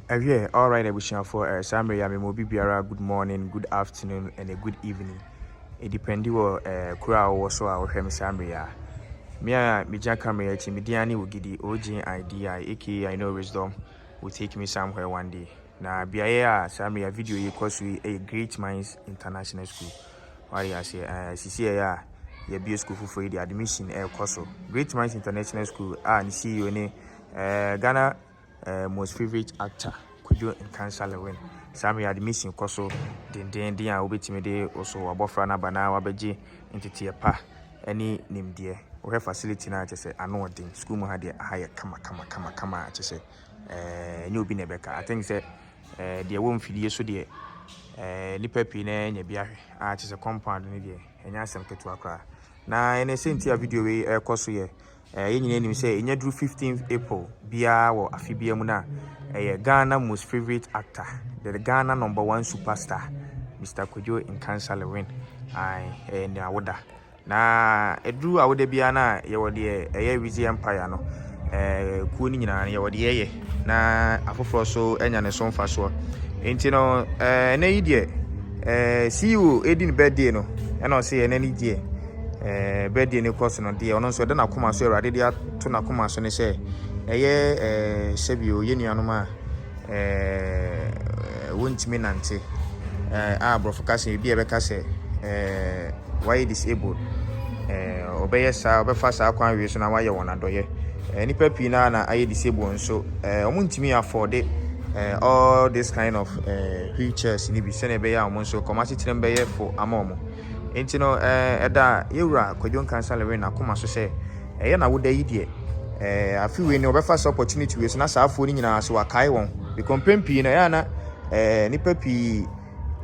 Ɛwiɛ, alright abusuafoɔ, saa mmerɛ yi a mema obi biara good morning, good afternoon and a good evening. Ɛdepend wɔ kuro a wɔwɔ so a wɔhwɛ me saa mmerɛ yi a. Me a megyina camera yi akyi, me din ne Ogidi, Ogidi, aka I know wisdom will take me somewhere one day. Na beaeɛ a saa mmerɛ yi a video yi kɔ so yi yɛ Great Minds International School. Wade aseɛ, sisi ɛyɛ a yɛbue school foforɔ yi de admission ɛrekɔ so. Great Minds International School a ne CEO ne Ghana most favourite actor Kwadwo Nkansah Lilwin. Saa mmerɛ yi admission kɔ so dendenden a wobɛtumi de wo so wabɔfra no aba na wabɛgye nteteɛ pa ne nimdeɛ. Wohwɛ facility no a, kyerɛ sɛ ano ɔden. School mu ha deɛ, aha yɛ kama kama kama kama a kyerɛ sɛ ɛnyɛ obi na ɛbɛka. I think sɛ deɛ ɛwɔ mfidie so deɛ, nnipa pii na anya bi ahwɛ a kyerɛ sɛ compound no deɛ, ɛnyɛ asɛm ketewa koraa. Na ɛnɛ sɛnti a video wei ɛrekɔ so yɛ, yɛn nyinaa nim sɛ ɛnya duru 15th April biara wɔ afe biara mu no a, ɛyɛ Ghana most favourite actor, the Ghana number one superstar, Mr. Kwadwo Nkansah Lilwin. Ɛyɛ ne awoda. Na ɛduru awoda biara no a, yɛwɔ deɛ ɛyɛ Wizzy Empire no, kuo no nyinaa no yɛwɔ deɛ ɛyɛ na afoforɔ so anya ne so mfasoɔ. Nti no, ɛnɛ yi deɛ, CEO ɛdi ne birthday no, ɛna ɔsɛ ɛnɛ ne deɛ birthday no kɔ so no deɛ, ɔno nso ɛda n'akoma so, Awurade de ato n'akoma so ne sɛ ɛyɛ sɛbio yɛ nuanom a wɔntumi nante, a aborɔfo kasa ebi a ɛbɛka sɛ wayɛ disabled, ɔbɛyɛ saa, ɔbɛfa saa kwan wei so na wayɛ wɔn adɔyɛ. Nnipa pii naa na ayɛ disabled nso wɔn ntumi afford all this kind of wheelchairs ni bi, sɛnea ɛbɛyɛ a wɔn nso kɔn asetena bɛyɛ fo ama wɔn. Nti no, ɛda yɛwura Kwadwo Nkansah Lilwin n'akoma so sɛ ɛyɛ na woda yi deɛ, afe wei no ɔbɛfa saa opportunity wei so na saa afoɔ no nyinaa so wakae wɔn, because mpɛn pii no ɛyɛ ana nipa pii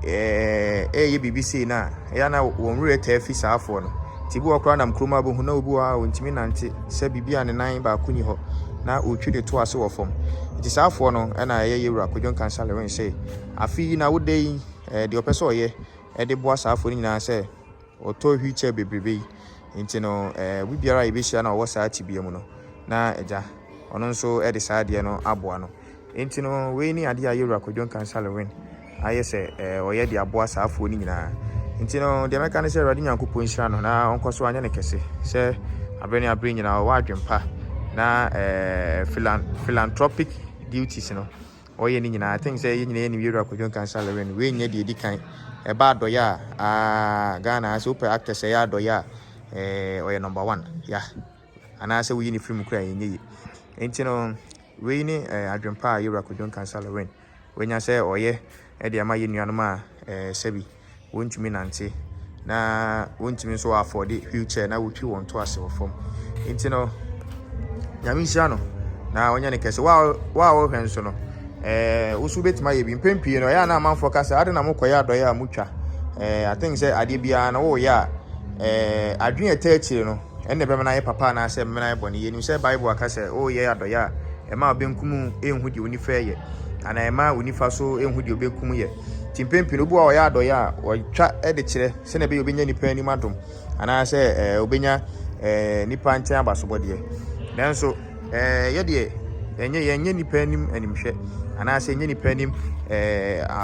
ɛyɛ biribi sei na ɛyɛ ana wɔn werɛ taa fi saa afoɔ no. Nti bi wɔ koraa nam kurom abɛhu na obi wɔ hɔ a ɔntumi nante, sɛ biribi a ne nan baako ni hɔ na ɔretwi de to ase wɔ fam. Nti saa afoɔ no ɛna ɛyɛ yɛwura Kwadwo Nkansah Lilwin sɛ afe yi na woda yi, deɛ ɔpɛ sɛ ɔyɛ ɛde boa saa afoɔ no nyinaa sɛ ɔtɔ wheelchair bebrebe yi. Nti no, obi biara a yɛbɛhyia na ɔwɔ saa tibea mu no na agya ɔno nso de saa adeɛ no aboa no. Nti no, wei ne adeɛ a yɛwura Kwadwo Nkansah Lilwin ayɛ sɛ ɔyɛ de aboa saa afoɔ no nyinaa. Nti no, deɛ mɛka ne sɛ Awurade Nyankopɔn nhyira no na ɔnkɔ so anyɛ ne kɛse sɛ aberɛ ne aberɛ nyinaa ɔwɔ adwempa na philanthropic duties no ɔyɛ ne nyinaa. I think sɛ yɛn nyinaa yɛnim yɛwura Kwadwo Nkansah Lilwin. Wei nyɛ deɛ ɛdi kan ɛba adɔyɛ a Ghana sɛ wopɛ actors ɛyɛ adɔyɛ a, ɔyɛ number one ya, anaasɛ woyi ne firi mu kora ɛnyɛ yie. Nti no, wei ne adwempa a yɛwura Kwadwo Nkansah Lilwin wanya sɛ ɔyɛ ɛde ama yɛn nuanom a sɛbi wɔntumi nante na wɔntumi nso afford wheelchair na wɔtwi wɔn to ase wɔ fam. Nti no, Nyame nhyira no na ɔnyɛ ne kɛse. Wa a wɔhwɛ nso no, woso wobɛtumi ayɛ bi. Mpɛn pii no, ɛyɛ a na amanfoɔ ka sɛ ade na mokɔyɛ adɔyɛ a motwa. I think sɛ adeɛ biara na wɔreyɛ a, adwene ɛtɛ akyire no ɛnna ɛbɛma no ayɛ papa anaasɛ ɛbɛma no ayɛ bɔne. Yɛnim sɛ Bible aka sɛ wɔreyɛ adɔyɛ a, ɛma ɔbɛnkum ɛnhu deɛ onifa yɛ anaa ɛma onifa so ɛnhu deɛ ɔbɛnkum yɛ. Nti mpɛn pii no, obi wɔ a ɔyɛ adɔyɛ a, ɔtwa de kyerɛ sɛnea ɛbɛyɛ ɔbɛnya nipa anim adom anaasɛ ɔbɛnya nipa nkyɛn abasobɔdeɛ. Nanso yɛdeɛ yɛnyɛ nipa anim animhwɛ anaasɛ yɛnyɛ nipa anim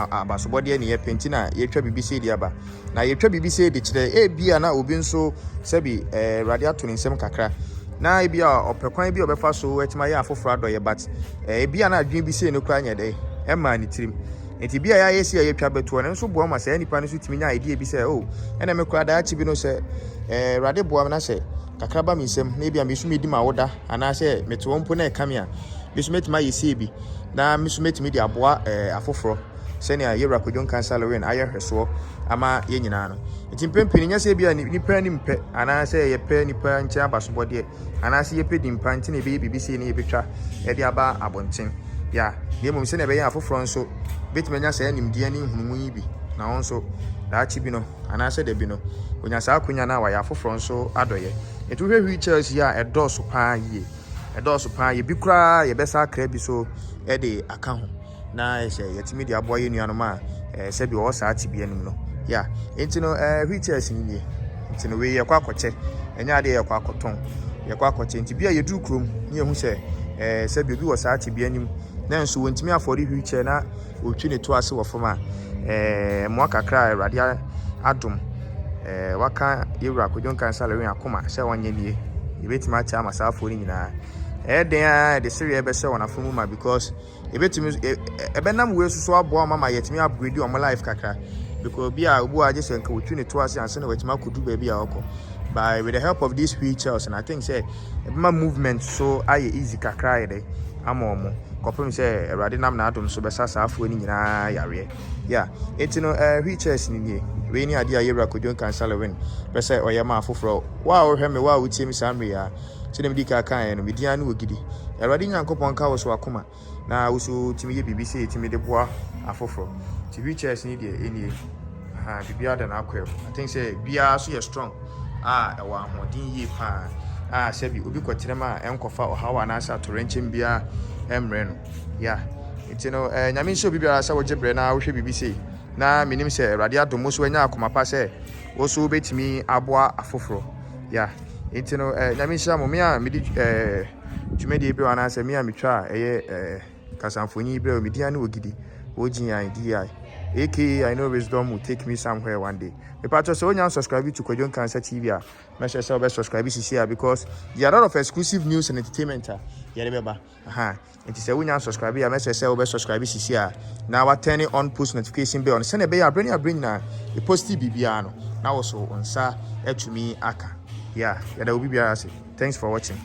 abasobɔdeɛ ne yɛpɛ. Nti na yɛtwa biribi sei de aba na yɛtwa biribi sei de kyerɛ ebia na obi nso sɛbi Awurade ato ne nsam kakra na ebi a ɔpɛ kwan bi a ɔbɛfa so atumi ayɛ afoforɔ adɔyɛ, but ebi a na adwene bi sei no koraa nyɛ dɛ ɛmaa ne tirim. Nti bi a yɛayɛ si a yɛtwa bɛtoɔ no nso boa ma saa nipa no nso tumi nya idea bi sɛ, oh, ɛna me koraa daakye bi no sɛ Awurade boa me na sɛ kakra ba me nsam na ebi a me nso medi ma woda anaasɛ mete hɔ mpo na ɛka me a, me nso mɛtumi ayɛ sie bi na me nso mɛtumi de aboa afoforɔ sɛnea yɛwura Kwadwo Nkansah Lilwin ayɛ hwɛsoɔ ama yɛn nyinaa no. Nti mpɛn pii no, nyɛ sɛ ebi a nipa anim pɛ anaasɛ yɛpɛ nipa nkyɛn abasobɔdeɛ anaasɛ yɛpɛ di mpa nti na yɛbɛyɛ biribi sei na yɛbɛtwa ɛde aba abɔnten ya, na mmom sɛnea ɛbɛyɛ afoforɔ nso bɛtumi anya saa nimdeɛ ne nhunumu yi bi na wɔn nso daakye bi no anaasɛ dabi no onya saa akonnwa no a, wayɛ afoforɔ nso adɔyɛ. Nti wohwɛ wheelchairs yi a, ɛdɔɔso paa yie, ɛdɔɔso paa yɛ bi koraa. Yɛbɛsa akra bi so ɛde aka ho na sɛ yɛtumi de aboa yɛn nuanom a sɛbi ɔwɔ saa tibea no mu no ya. Nti no, wheelchairs ni nie. Nti no, wei yɛkɔ akɔkyɛ, ɛnyɛ adeɛ yɛkɔ akɔtɔn, yɛkɔ akɔkyɛ. Nti bi a yɛduru kurom ne yɛhu sɛ sɛbi obi wɔ saa tibea no mu. Nanso wɔntumi afɔre wheelchair na ɔretwi ne to ase wɔ fam a, ɛɛ mmoa kakra a Awurade adom ɛɛ waka Yɛwura Kwadwo Nkansah Lewin akoma sɛ ɔnyɛ nie. Yɛbɛtumi akyɛ ama saa afoɔ no nyinaa. Ɛyɛ den ara yɛde sereɛ bɛhyɛ wɔn afono mu ma because Ebetumi ɛbɛnam wei nso so aboa wɔn ama yɛatumi upgrade wɔn life kakra because obi a obi wɔ agye sɛ nka otwi ne to ase ansa na watumi akɔdu baabi a ɔkɔ by with the help of these wheelchairs and I think sɛ ɛbɛma movement so ayɛ easy kakra ayɛ dɛ ama wɔn kɔpem sɛ Awurade nam n'adom so bɛsa saa afoɔ no nyinaa yareɛ yeah eti no ɛɛ wheelchairs ni nie wei ne adeɛ a yɛwura Kojo Nkansah Lewin pɛ sɛ ɔyɛ ma afoforɔ wo a wohwɛ me wo a wotie me saa mmerɛ yi a Sɛdeɛ medi kan kaeɛ no, me din ara ne Ogidi. Awurade Nyankopɔn nka wo so akoma na wo so tumi yɛ biribi sɛ yɛtumi de boa afoforɔ. Nti wheelchairs ni deɛ ɛnie. Aha, biribiara da n'akwaa mu. I think sɛ biara so yɛ strong a ɛwɔ ahoɔden yie paa a sɛbi obi kɔtena mu a ɛnkɔfa ɔhaw anaasɛ atoyerɛnkyɛm biara ɛmmrɛ no. Yeah. Nti no, eh, Nyame nhyɛ obi biara sɛ wogye berɛ na wohwɛ biribi sei. Na menim sɛ Awurade adom wo so anya akoma pa sɛ wo so wobɛtumi aboa afoforɔ. Yeah. Nti no eh, Nyame nhyira mo. Me a mede eh, dwumadie berɛ anaasɛ me a metwa a ɛyɛ eh, kasamfonin berɛ me din ne Ogidi, O-G-I-D-I, aka I know wisdom will take me somewhere one day. Mepatwɔ sɛ wonya subscribe to Kwadwo Nkansah TV a, mɛhyɛ sɛ wobɛ subscribe sisi a because there are a lot of exclusive news and entertainment a yɛde bɛba. Aha, nti sɛ wonya subscribe a mɛsrɛ sɛ wobɛ subscribe sisi a na wa turn on post notification bell no sɛnea ɛbɛyɛ a berɛ ne aberɛ nyinaa yɛposti biribiara no na wo so wo nsa atumi aka. Yeah, yɛda obi biara ase. Thanks for watching.